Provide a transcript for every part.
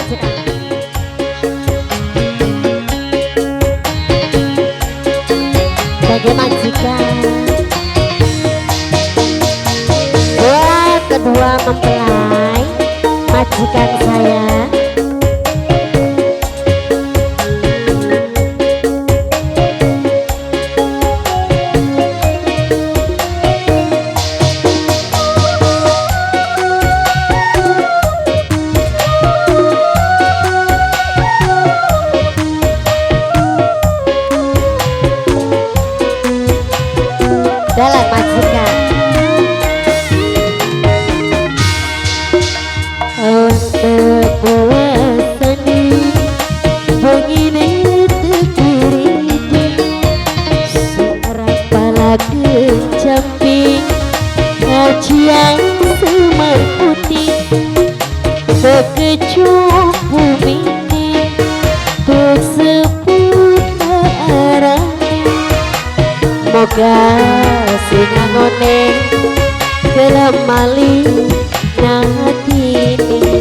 majikan. Sebagai majikan buat kedua mempelai majikan saya. Dalam majikan untuk puasani begini terkiriti seorang pala kecamping kajian semar putih terkecup bumi untuk seputar arah. Moga sing ngangone gelem mali ngatine.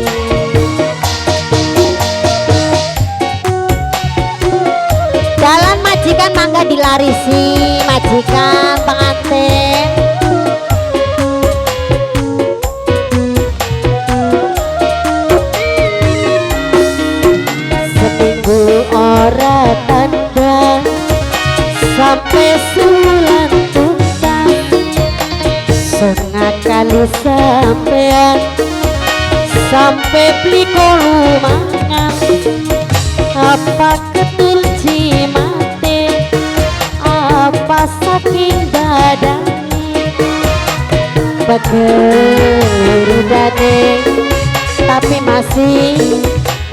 Jalan majikan mangga dilarisi majikan pengantin. Seminggu ora tanda sampai sulan tuntas kali sampean sampai beli kolumangan apa ketul cimate apa saking badane begerudane tapi masih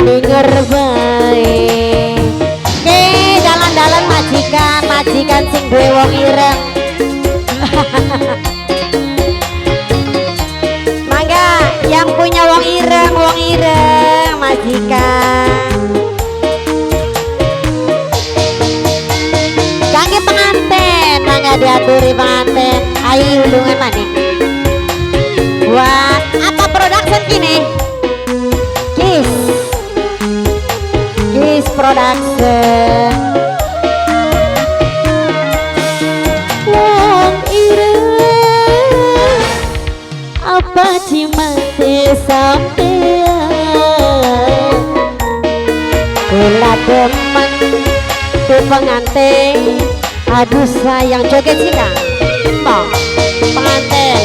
denger bae. Oke, dalan-dalan majikan majikan sing duwe wong ireng. Mangga yang punya wong ireng majikan. Kangge penganten, mangga diaturi penganten. Ayo ulungan maning. Wah, apa production kini? Kiss. Kiss production. Wong ireng apa cimate sampean kula demen tuh pengantin. Aduh sayang joget sih kang pengantin.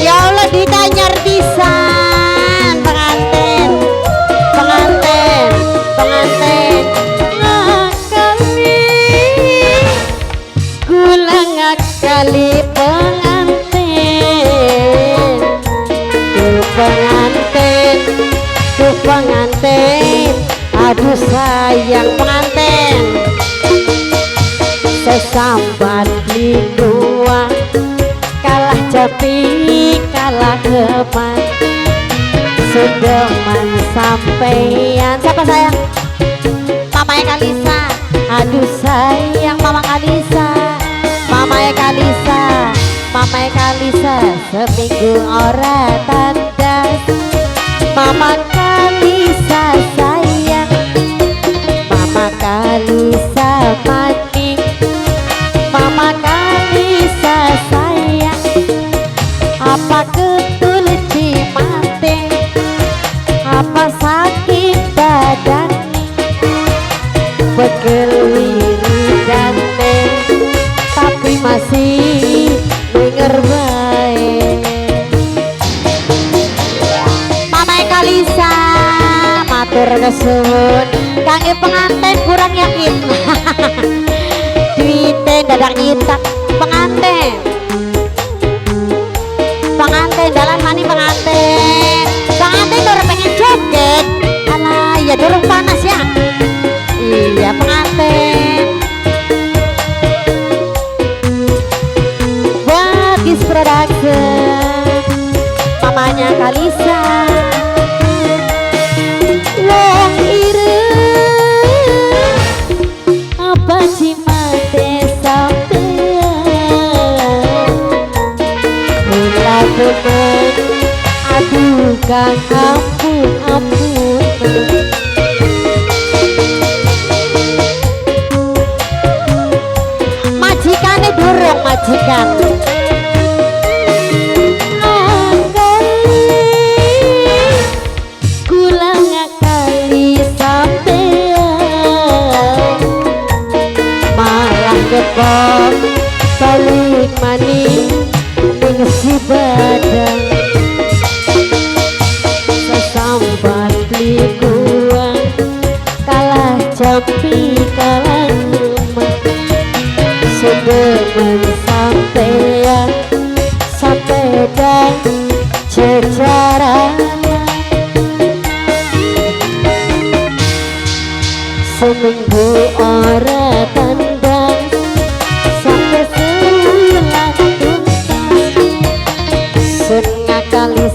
Ya Allah ditanyar pisan pengantin pengantin pengantin ngakali kula ngakali pengantin tuh pengantin tuh pengantin. Aduh sayang pengantin sesambat di gua kalah japi kalah keman sedeman sampean. Siapa sayang? Mamanya Kalisa. Aduh sayang Mama Kalisa, Mamanya Kalisa, Mamanya Kalisa seminggu ora tandas. Mama Kalisa sayang, Mama Kalisa mati, Mama Kalisa sayang apa ketul cimate apa sakit badane pegel wiridane tapi masih denger bae. Mama Kalisa matur kesuwun kangge pengantin kurang yakin. Duite dadak nyitak pengantin pengantin dalan mani pengantin pengantin orang pengen joget. Alah ya durung panas ya. Iya pengantin Bagis Production mamanya Kalisa. Wong ireng apa cimate sampean kula demen aduh kang ampun ampun. Majikan. Ngakali, kula ngakali sampean, malah kepok balik maning ning si badang. Sesambat beli kuang, kalah jampi, kalah kemang. Sedemen sampean sepeda jejaran. Seminggu ora tandang, sampai sebulan tuntas. Sun ngakali.